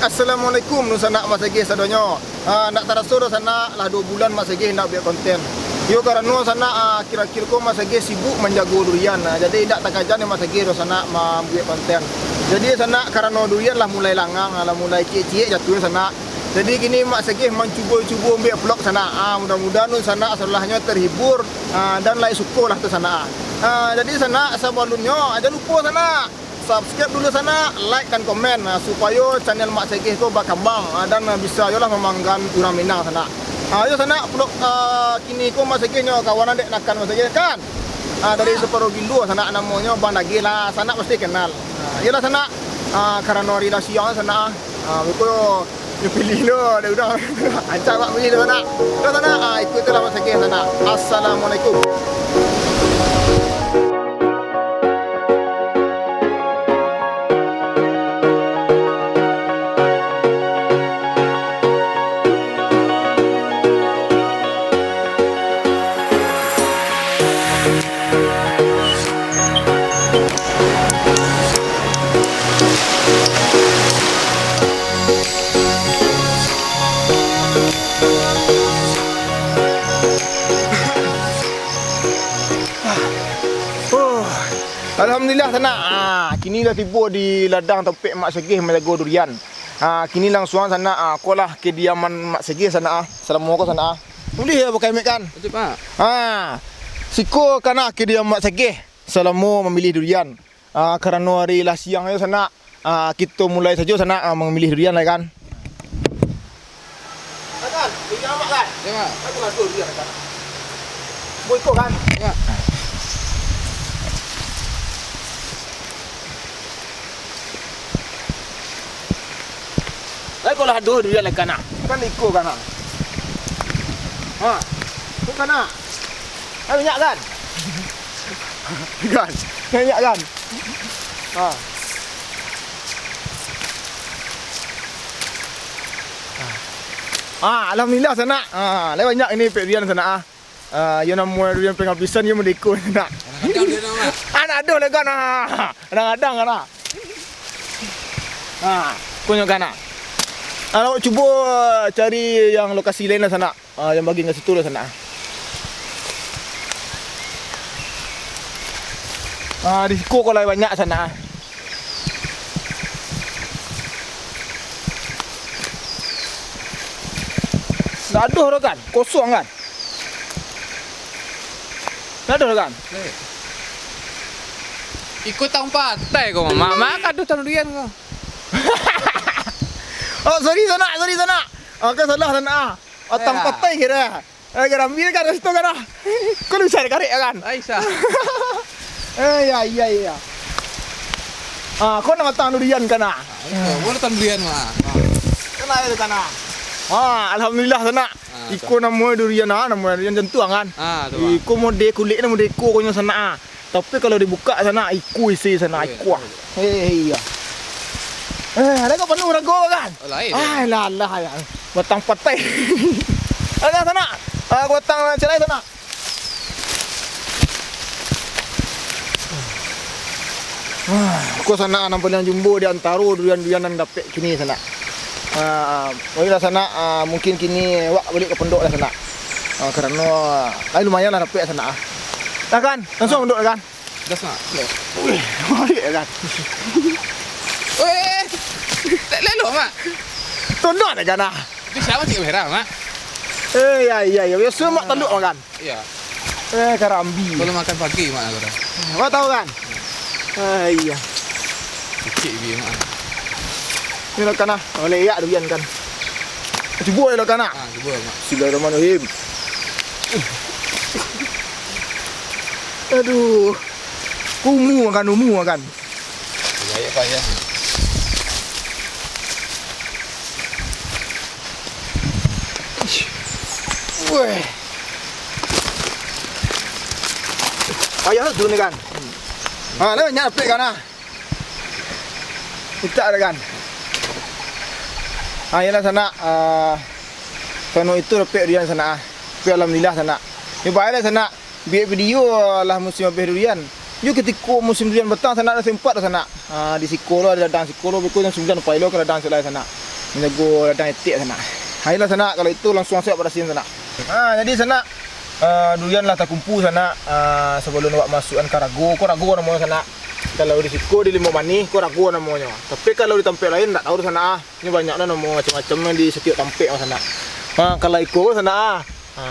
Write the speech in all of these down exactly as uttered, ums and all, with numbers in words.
Assalamualaikum, dunsanak Mak Sageh sadonyo. Ah, ndak taraso doh sanak, lah duo bulan Mak Sageh ndak buek konten. Yo karano sanak, ah, akhir-akhir ko Mak Sageh sibuk manjago durian, ah, jadi indak takaja ni Mak Sageh doh sanak mambuek konten. Jadi sanak, karano durian lah mulai langang, ah, lah mulai ciek-ciek jatuah sanak. Jadi kini Mak Sageh mancubo-cubo ambiak vlog sanak. Ah, mudah-mudahan dunsanak sadolahnyo terhibur, ah, dan lai suko lah tu sanak. Ah, jadi sanak, sabalunnyo, ah, jan lupo sanak subscribe dulu sanak, like dan komen, ah, supayo channel Mak Sageh ko bakambang, ah, dan, ah, bisa yo lah mamanggakan urang Minang sanak. Ah, yo sanak, vlog, ah, kini ko Mak Sageh nyo kawanan dek Nakan Mak Sageh kan. Ah, dari Saparo Gilo sanak, namonyo Bang Dagih lah, sanak pasti kenal. Ah, iyolah sanak, ah, karano ari lah siang sanak, ah, beko yo pilih lo, ada urang. Ancak Mak pilih lo sanak. Yo sanak, ah, ikuti lah Mak Sageh sanak. Assalamualaikum. Oh, alhamdulillah sanak. Ah, kini lah tibo di ladang tampek Mak Sageh manjago durian. Ah, kini langsuang sanak, ah, ko lah kediaman Mak Sageh sanak, ah, salamo ko sanak, ah. Buliah yo pakai mic kan? Wajib, Pak. Ah, siko kan, ah, kediaman Mak Sageh salamo mamilih durian. Ah, karano ari lah siang yo sanak, ah, kito mulai sajo sanak, ah, mamilih durian lai kan. Kan, durian amak kan? Ya, Pak. Aku lah durian kan. Mau ikut kan? Ya. Lai ko lah aduh durian lai kan, ah. Kan ikut kan, ah. Ha. Ikut kan, ah. Kan banyak kan? Kan. Banyak kan? Ha. Ah, alhamdulillah sanak. Ah, lai banyak ini pek durian sanak, ah. Ah, yo namo durian penghabisan yo merdeka sanak. Anak gadang dia nama. Anak aduh lah kan, ah. Anak gadang kan, ah. Ah, konyo kan, ah. Ah, awak cubo cari yang lokasi lain lah sanak. Ah, yang bagian ka situ lah sanak. Ah, di siko ko lai banyak sanak. Ndak aduh doh kan? Kosong kan? Ndak aduh doh kan? Eh. Iko tang patai ko, Mak. Mak aduh tang durian ko. Oh, sorry sanak, sorry sanak. Aku salah sanak. Oh, tang patai kira. Eh, garambia kan dari situ kan, ah. Kau bisa karek kan? Aisyah. Eh, ya, iya, iya. Ah, kau nak batang durian kan, ah? Ah, itu. Boleh batang durian, Mak. Kena itu kan, ah. Ah, alhamdulillah sanak. Ah, iko namo durian, ah, namo durian jantuang kan? Ah, tu, Mak. Iko mode kulik ni mode iko konyo sanak, ah. Tapi kalau dibukak sanak, iko isi sanak, iko. Eh, iya. Eh, ada kau penuh rago kan? Oh, lain. Ah, lah, lah, ya. Batang patai. Ada sanak. Ah, batang celai sanak. Ah, ko sanak nan paliang jumbo di antaro durian-durian nan dapek kini sanak. Ah, baiklah sanak, ah, mungkin kini awak baliak ka pondok lah sanak. Ah, karano, ah, lumayan lah dapek sanak, ah. Dah kan? Langsung pondok dah kan? Dah sanak. Wih, baliak dah kan? Weh, tak lalu, Mak. Tunduk dah kan, ah? Itu siapa sih kamera, Mak? Eh, ya, ya, ya. Biasa Mak tunduk makan. Iya. Eh, karambi. Kalau makan pagi, Mak, aku dah. Kau tahu kan? Ah, iya. Kecil dia, Mak. Ni lah kan, ah. Boleh ya, durian kan. Cuba ya lah kan, ah. Ah, cuba, Mak. Bismillahirrahmanirrahim. Aduh. Kumu makan, kumu makan. Payah, payah. Weh. Payah tu ni kan. Ha, lah banyak dapek kan, ah. Minta dah kan. Ha, iyalah sanak, ah, kano itu dapek durian sanak, ah. Tapi alhamdulillah sanak. Ni baiklah sanak. Buek video lah musim abih durian. Yo, katiko musim durian batang sanak, dak sempat sanak. Ha, di siko lo, ado ladang siko lo, beko jam sambilan pai lo ka ladang siko lai sanak. Manjago ladang etek, Sanak. Ha, iyolah, Sanak, kalau itu langsuang sajo awak barasiahan, Sanak. Ha, jadi, Sanak, ah, durian lah takumpu, Sanak. Ah, sabalun awak masuakan ka rago, ko rago namonyo, Sanak. Kalau di siko di Limbok Manih, ko rago namonyo. Tapi kalau di tampek lain, ndak tahu tu, Sanak, ah. Nyo banyak lah namo macam-macam di satiok tampek, Sanak. Ha, kalau iko, Sanak, ah. Ha,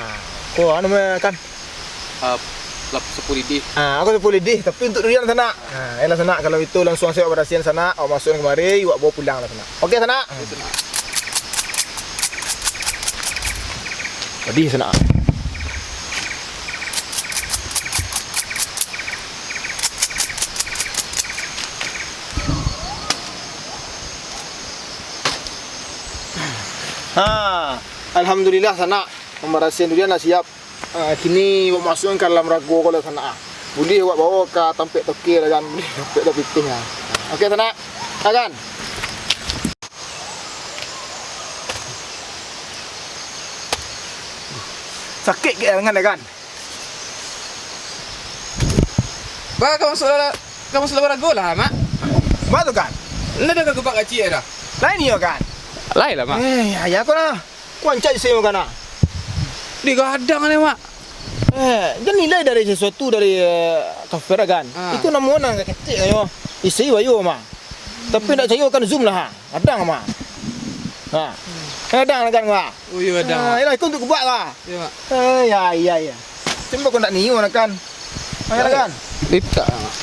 ko anu mah kan? Ah, lap-, sapu lidi. Ah, ko sapu lidi, tapi untuak durian, Sanak. Ha, iyolah, Sanak, kalau itu langsuang sajo awak barasiahan, Sanak, awak masuakan kamari, awak bao pulang lah, Sanak. Oke, Sanak? Oke, Sanak. Pedih, Sanak. Ha, alhamdulillah, Sanak. Pambarasiahan durian lah siap. Ah, kini awak masuakan ka dalam rago ko lah, Sanak, ah. Buliah awak bao ka tampek toke lah, kan. Buliah tampek tapitih, ah. Oke, Sanak. Ah, kan. Sakik kek tangan, kan. Ba, ka masuak dalam, ka masuak dalam rago lah, Mak. Ba tu, kan. Ndak ado ka gubak kacik dah. Lain iyo, kan. Lain lah, Mak. Eh, ya, ya, ko lah. Kuancak isi makan, ah. Di gadang ni, Mak. Eh, jan nilai dari sasuatu dari, eh, cover kan. Ah. Itu namo nan ketek nyo. Isi bayo mah. Tapi ndak cayo kan zoom lah, ha. Gadang mah. Ha. Eh, gadang lah kan, Mak. Oh, iyo, gadang, Ah, Mak. Yalah, itu untuak gubak lah. Iyo, Mak. Eh, ya, ya, ya. Cuma kau ndak nio lah kan. Ayo lah kan. Litak, Mak.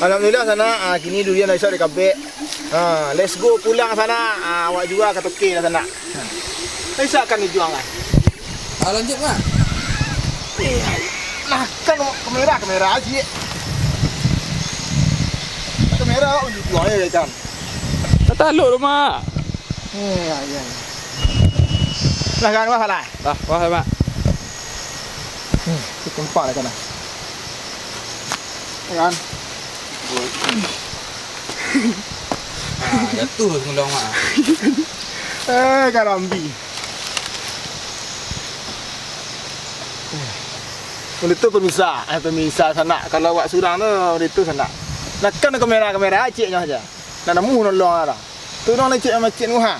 Alhamdulillah, Sanak, ah, kini durian lah isak dek kabek. Ah, let's go pulang, Sanak. Ah, awak jua ka toke lah, Sanak. Lah isak kan dijuang kan. Ah, lanjut, Mak. Eh, nah, kan kamera, kamera aja. Kamera awak jual ya, kan. Tak taluk tu, Mak. Eh, ya, ya, ya. Lah, kan, wah lah. Lah, wah, Mak. Hmm, tu tempat lah, kan. Ya, kan. Ah, jatuh lah semulong, Mak. Eh, karambi. Benda tu pemirsa, eh, pemirsa, Sanak. Kalau awak surang tu, benda tu, Sanak. Nak kan kamera-kamera aciknyo saja. Nak nemu nolong lah. Tu dong lecek macik nu, ha.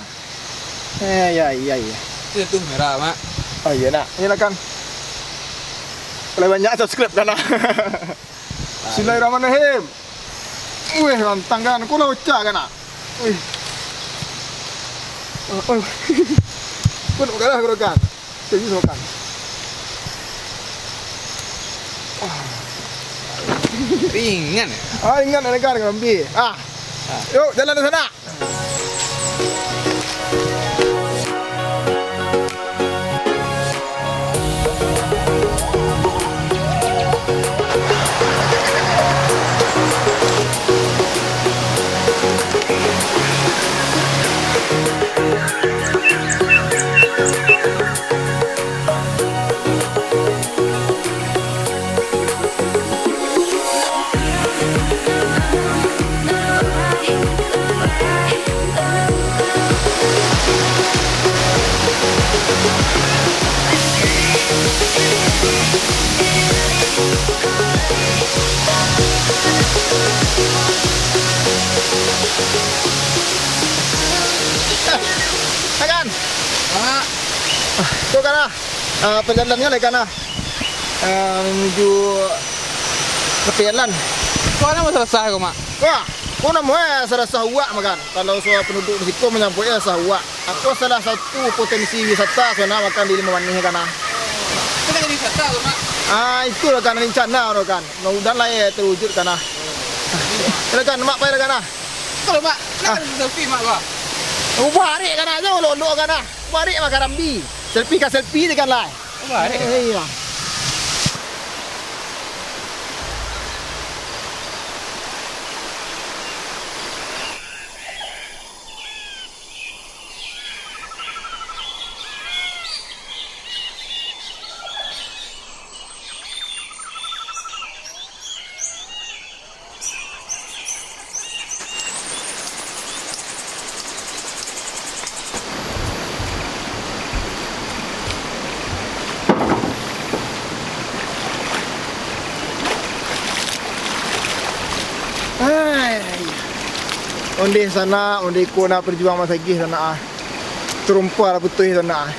Eh, ya, ya, ya. Tu, tu merah, Mak. Oh, iya, nak. Ini lah, kan. Kalau banyak subscribe, kan, nak. Bismillahirrahmanirrahim. Weh, rantang kan. Kau lah ucap kan, nak? Weh. Oh, oh. Kau nak kalah, kau kan? Serius, kau kan? Ringan. Ah, ringan, nak dengar, kau ambil. Ah. Ah. Yuk, jalan di sana. Akan. Mak. Tuh, kan, ah. Ah, perjalanan kan, kan, ah. Ah, menuju tepi jalan. Kau nama sarasah kau, Mak? Wah, kau nama, eh, sarasah uwak, makan. Kalau soal penduduk di siko menyambuiknya sarasah uwak. Aku salah satu potensi wisata, soalnya makan di Limbok Manih, kan, ah. Itu kan jadi wisata tu, Mak? Ah, itulah, kan, rencana tu, kan. Mudah-mudahan lah, ya, terwujud, kan, ah. Silakan, Mak, pai, kan, ah. Kalau, Mak, nak selfie, Mak, Mak. Ubah arik, kan, ah. Jangan olok-olok, kan, ah. Ubah arik, makan rambi. Selfie ka selfie je, kan, lah. Ubah arik. Eh, iya. Ondeh sanak, ondeh iko nak pajuang Mak Sageh sanak ah. Tarompa lah putuih sanak ah.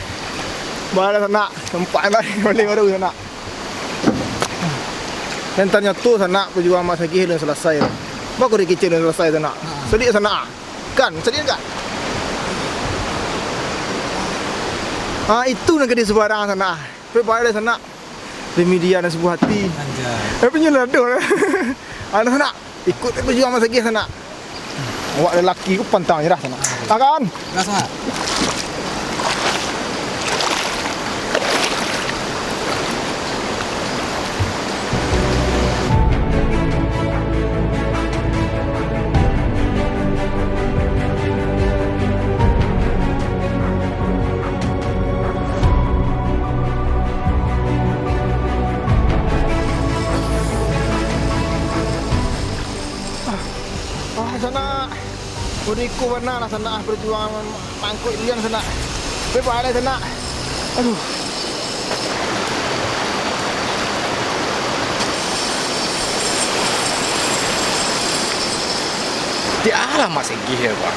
Baa sanak, nampak nak, ondeh baru sanak. Nan tanyato sanak, pajuang Mak Sageh alun salasai. Baa kok dek kecek alun salasai sanak. Sadiak sanak ah. Kan, sadiak kan? Ah, itu nan ka di subarang sanak ah. Pai baa sanak. Demi dia nan sabuah hati. Anjay. Tapi nyo lah doh. Anu sanak, ikuik aku juo Mak Sageh sanak. Awak lelaki ko pantang nyerah sanak. Ah, kan? Rasa. Ah, sanak. Udah iko bana lah sanak, ah, perjuangan mangkuik lian sanak. Bebas lah sanak. Aduh. Tialah Mak Sageh ya, Pak.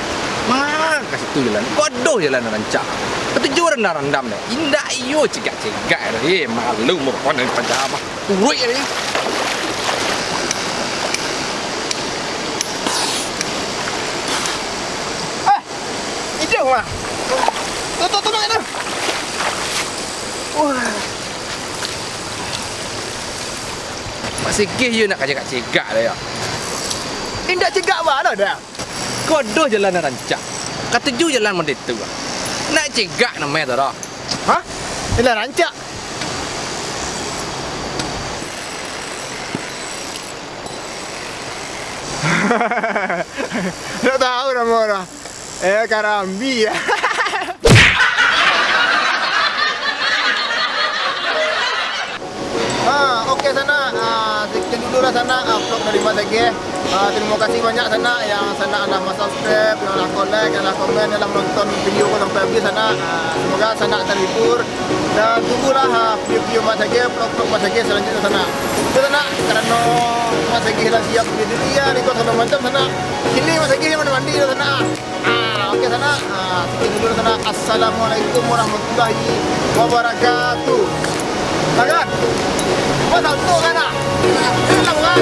Manga ka situ jalan? Ko ado jalan nan rancak. Katuju randam-randam deh. Indak iyo cegak-cegak deh. Eh, malu merupakan dari pajama. Kuruik tadi. Ah, iduik mah. Tu, tu, tu, tu. Wah. Mak Sageh iyo nak ka cegak-cegak lah yo. Indak cegak bana doh. Ko ado jalan nan rancak. Katuju jalan model tu. Nak cegak namo tu doh. Hah? Jalan rancak? Ndak tahu namo doh. Eh, karambia. Ah, oke sanak, ah, sekian dulu lah sanak, ah, vlog dari Mak Sageh. Ah, terima kasih banyak sanak yang sanak lah subscribe, yang lah like, yang lah komen, yang lah menonton video ko sampai habis sanak. Ah, semoga sanak terhibur dan tunggulah, ah, video-video Mak Sageh, vlog-vlog Mak Sageh selanjutnya sanak. Oke sanak, karano Mak Sageh lah siap di diri ya, di kos macam sanak. Kini Mak Sageh mandi-mandi lah sanak. Ah, oke sanak. Ah, sekian dulu sanak. Assalamualaikum warahmatullahi wabarakatuh. Nah, kan? Apa sabtu kan, ah? Ini lah, bukan?